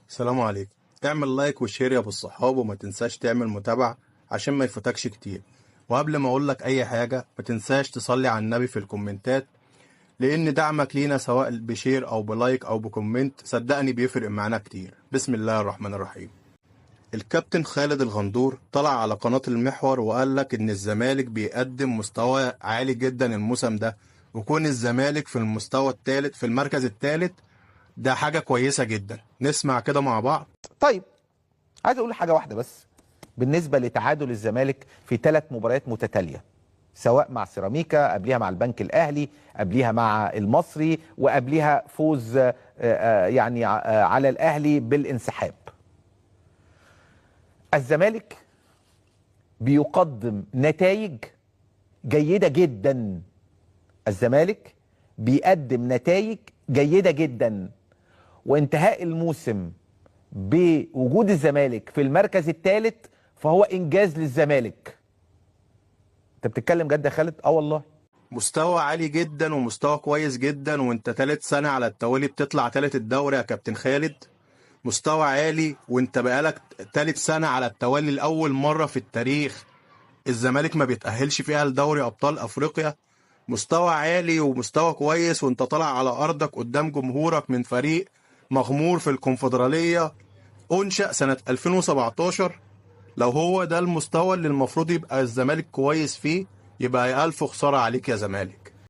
السلام عليكم. اعمل like و share يا ابو الصحاب، وما تنساش تعمل متابعة عشان ما يفوتكش كتير. وقبل ما اقول لك اي حاجة ما تنساش تصلي على النبي في الكومنتات، لان دعمك لينا سواء ب share او ب like او ب comment صدقني بيفرق معانا كتير. بسم الله الرحمن الرحيم. الكابتن خالد الغندور طلع على قناة المحور وقال لك ان الزمالك بيقدم مستوى عالي جدا الموسم ده، وكون الزمالك في المستوى الثالث في المركز الثالث ده حاجة كويسة جدا. نسمع كده مع بعض. طيب عايز اقول حاجة واحدة بس بالنسبة لتعادل الزمالك في 3 مباريات متتالية، سواء مع سيراميكا، قبليها مع البنك الأهلي، قبليها مع المصري، وقبليها فوز يعني على الأهلي بالانسحاب. الزمالك بيقدم نتائج جيدة جدا. الزمالك بيقدم نتائج جيدة جدا، وانتهاء الموسم بوجود الزمالك في المركز الثالث فهو إنجاز للزمالك. انت بتتكلم جد يا خالد؟ اه والله مستوى عالي جدا ومستوى كويس جدا، وانت ثالث سنة على التوالي بتطلع ثالث الدوري يا كابتن خالد. مستوى عالي وانت بقالك ثالث سنة على التوالي، لأول مرة في التاريخ الزمالك ما بيتأهلش فيها لدوري أبطال أفريقيا. مستوى عالي ومستوى كويس، وانت طالع على أرضك قدام جمهورك من فريق مغمور في الكونفدرالية أنشأ سنة 2017. لو هو ده المستوى اللي المفروض يبقى الزمالك كويس فيه يبقى ألف خسارة عليك يا زمالك.